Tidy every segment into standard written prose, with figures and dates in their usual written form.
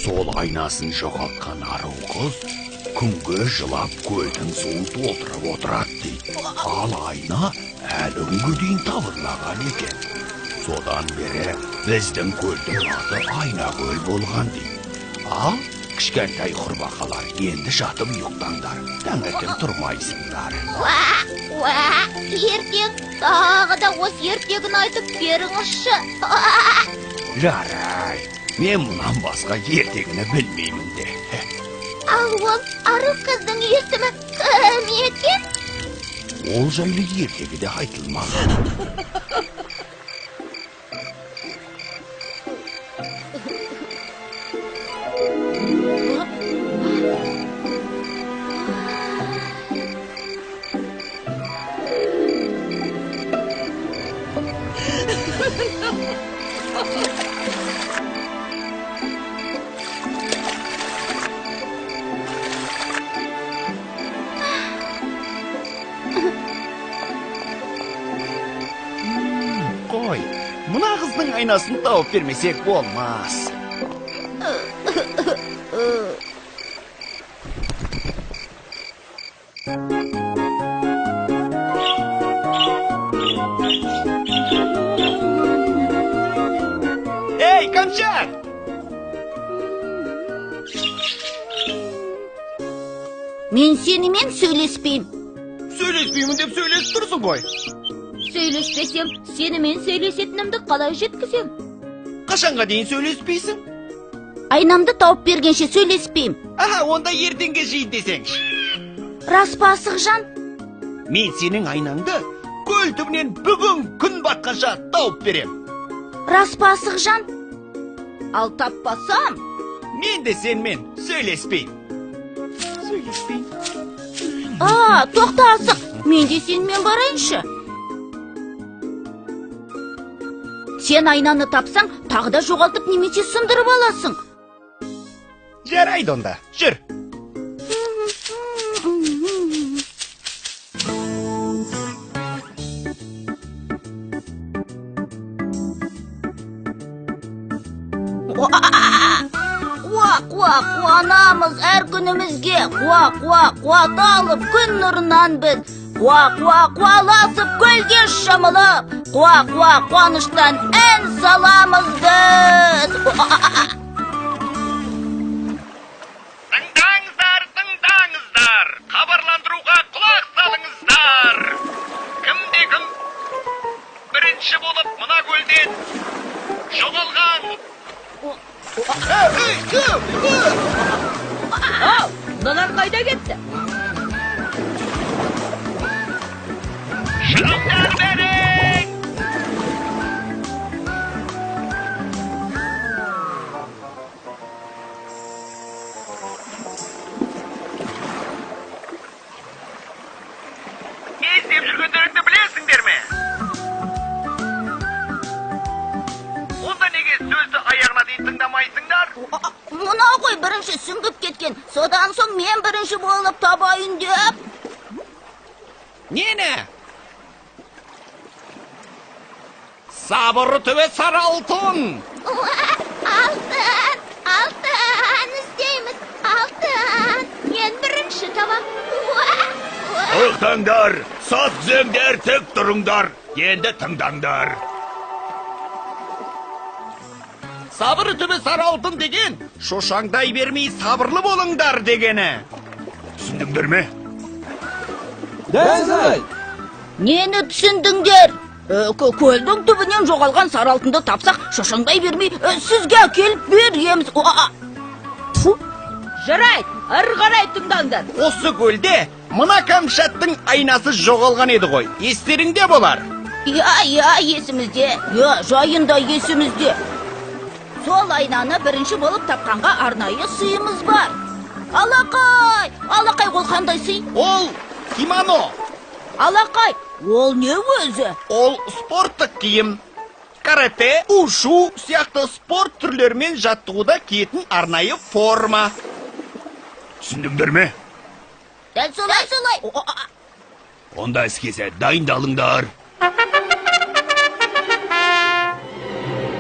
Сол айнасын жоғалтқан ару қыз күнге жылап көлдің суын толтырып отырады дейді. Ал айна әлі күнге дейін табылмаған екен. Содан бері біздің көлдің аты Айнакөл болған дейді. Ал кішкентай құрбақалар, енді жатып ұйықтаңдар, таңертең тұрмайсыңдар. Уа, уа, ертең тағы да осы ертегіні айтып беріңізші. Жарайды, мен мұнан басқа ертегіні білмеймін де. Ал ол ару қыздың есімі кім екен? Ол жайлы ертегіде айтылмаған. Қой, мына қыздың айнасын тауып бермесек болмас. Ей, Камчат! Мен сенімен сөйлеспеймін. Сөйлеспеймін деп сөйлесіп тұрсың ғой. Сөйлеспесем, сенімен сөйлесетінімді қалай жеткізем? Қашанға дейін сөйлеспейсің? Айнамды тауып бергенше сөйлеспеймін. Аха, онда ертеңге жейін десеңші. Рас па, Асықжан? Мен сенің айнаңды көл түбінен бүгін күн батқанша тауып берем. Рас па, Асықжан? Ал таппасам, мен де сенімен сөйлеспеймін. Сөйлеспеймін. А, тоқта, Асық, мен де сенімен барайыншы. Сен айнаны тапсаң, тағы да жоғалтып немесе сындырып аласың. Жарайды онда, жүр. Қуа, қуа, қуанамыз әр күнімізге. Қуа, қуа, қуат алып күн нұрынан біз. Қуа, қуа, қуаласып көлге шомылып. Қуа, қуа, қуаныштан ән саламыз біз. Тыңдаңыздар, тыңдаңыздар. Хабарландыруға құлақ салыңыздар. Кімде кім бірінші болып мына көлден жоғалған. Ау, мыналар қайда кетті? Шығыңдар бәрің! Не іздеп жүргендеріңді білесіңдер ме? Онда неге сөзді аяғына дейін тыңдамайсыңдар? Мынау ғой бірінші сүңгіп кеткен. Содан соң мен бірінші болып табайын деп. Нені? Сабыр түбі сары алтын. Алтын, алтын іздейміз, алтын. Мен бірінші табам. Тоқтаңдар, сат түзеңдер, тік тұрыңдар. Енді тыңдаңдар. Сабыр түбі сары алтын деген, шошаңдай бермей сабырлы болыңдар дегені. Түсіндіңдер ме? Дәл солай. Нені түсіндіңдер? Көлдің түбінен жоғалған сары алтынды тапсақ, шошаңдай бермей, сізге әкеліп береміз. Фу. Жарайды, ары қарай тыңдаңдар. Осы көлде мына Камшаттың айнасы жоғалған еді ғой. Естеріңде болар. Иә, иә, есімізде. Иә, жайында есімізде. Сол айнаны бірінші болып тапқанға арнайы сыйымыз бар. Алақай, алақай, ол қандай сый? Ол кимоно. Алақай, ол не өзі? Ол спорттық киім. Карате, ушу сияқты спорт түрлерімен жаттығуда киетін арнайы форма. Түсіндіңдер ме? Дәл солай. Дәл солай. Онда іске сәт дайындалыңдар.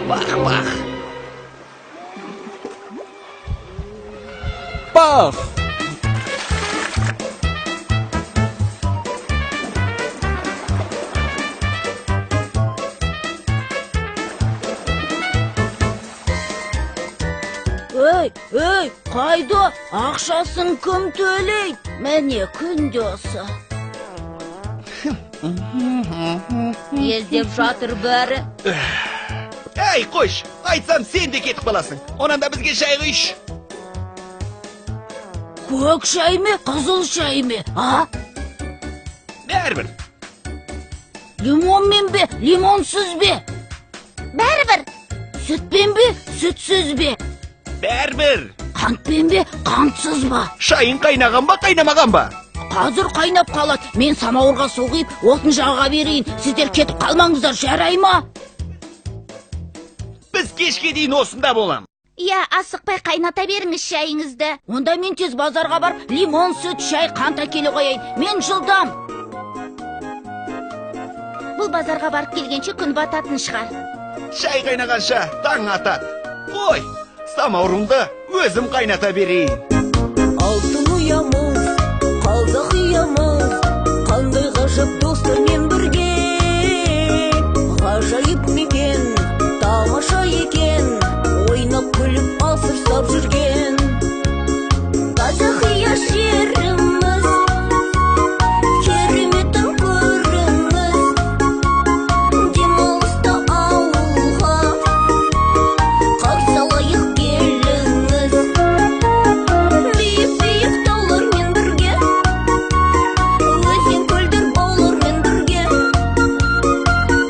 Бах, бах. Уах! Ей, ей, қайда? Ақшасын кім төлейді? Міне күнде осы. Ездеп жатыр бәрі. Әй, қойшы, айтсам сен де кетіп қаласың. Онан да бізге шай құйшы. Көк шай ме, қызыл шай ме, а? Бәрібір. Лимонмен бе, лимонсыз бе? Бәрібір. Сүтпен бе, сүтсіз бе? Бәрібір. Қантпен бе, қантсыз ба? Шайың қайнаған ба, қайнамаған ба? Қазір қайнап қалады. Мен самауырға су құйып, отын жаға берейін. Сіздер кетіп қалмаңыздар, жарай ма? Біз кешке дейін осында болам. Иә, асықпай қайната беріңіз шайыңызды. Онда мен тез базарға барып, лимон, сүт, шай, қант әкеле қояйын. Мен жылдам. Бұл базарға барып келгенше күн бататын шығар. Шай қайнағанша таң атады. Қой, самаурынды өзім қайната берейін. Алтын ұямыз, қазақ ұямыз, қандай ғажап достармен бірге. Ғажайып мекен, тамаша екен, ойнап күліп асыр сап жүрген. Қазақ ұя жеріміз, кереметін көріңіз. Демалыста ауылға қарсы алайық келіңіз. Биік-биік таулармен бірге, өзен көлдер баулармен бірге.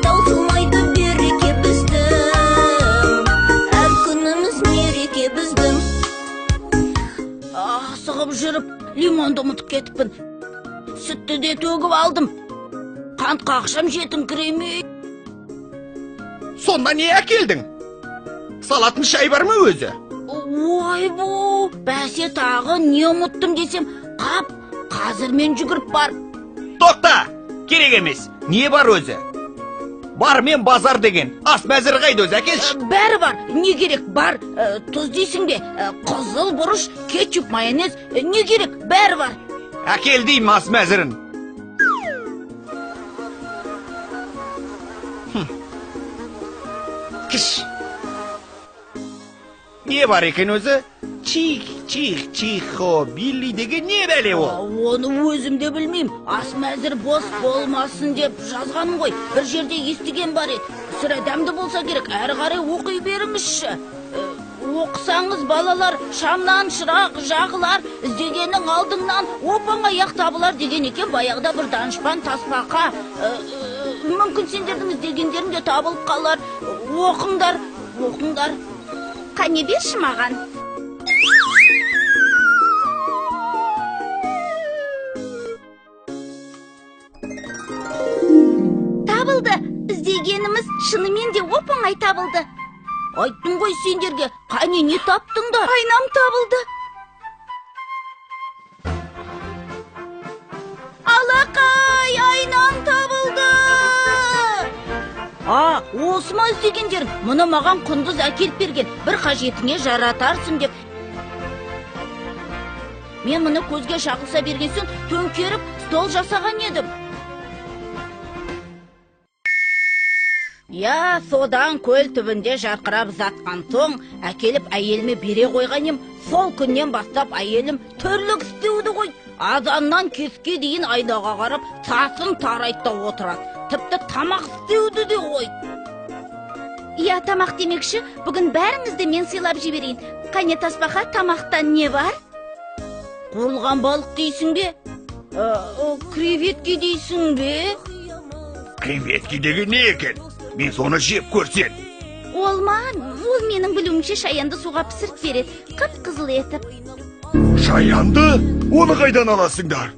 Таусылмайды береке біздің, әр күніміз мереке біздің. Асығып жүріп, лимонды ұмытып кетіппін. Сүтті де төгіп алдым. Қантқа ақшам жетіңкіремей. Сонда не әкелдің? Салатын шай бар ма өзі? Ойбу, бәсе тағы не ұмыттым десем, қап, қазір мен жүгіріп барып. Тоқта, керек емес. Не бар өзі? Бар мен базар деген. Ас мәзірі қайда өзі, әкелші. Бәрі бар, не керек бар, тұз дейсің бе, қызыл бұрыш, кетчуп, майонез, не керек, бәрі бар. Әкел деймін ас мәзірін. Кіш. Не бар екен өзі? Чих, чих, чихо, билли деген не бәле ол? Оны өзім де білмеймін. Ас мәзір бос болмасын деп жазғаным ғой. Бір жерде естіген бар еді. Сірә дәмді болса керек. Әрі қарай оқи беріңізші. Оқысаңыз балалар, шамнан шырақ жағылар, іздегенің алдыңнан оп-оңай ақ табылар деген екен баяғыда бір данышпан тасбақа. Мүмкін сендердің іздегендерің де табылып қалар. Оқыңдар, оқыңдар. Қане берші маған. Табылды. Іздегеніміз шынымен де оп-оңай табылды. Айттым ғой сендерге, қане не таптыңдар? Айнам табылды. Алақай, айнам табылды. А, осы ма іздегендерің? Мұны маған құндыз әкеліп берген, бір қажетіңе жаратарсың деп. Мен мұны көзге шағылса берген соң төңкеріп стол жасаған едім. Я, содан көл түбінде жарқырап жатқан соң әкеліп әйеліме бере қойған ем. Сол күннен бастап әйелім тірлік істеуді қойды. Азаннан кешке дейін айнаға қарап тасын тарайды да отырады. Тіпті тамақ істеуді де қойды. Иә, тамақ демекші, бүгін бәріңізді мен сыйлап жіберейін. Қане тасбақа, тамақтан не бар? Қуырылған балық дейсің бе? Креветки дейсің бе? Креветки деген не екен? Мен соны жеп көрсем. Ол ма? Ол менің білуімше шаянды суға пісіріп береді, қып-қызыл етіп. Шаянды? Оны қайдан аласыңдар?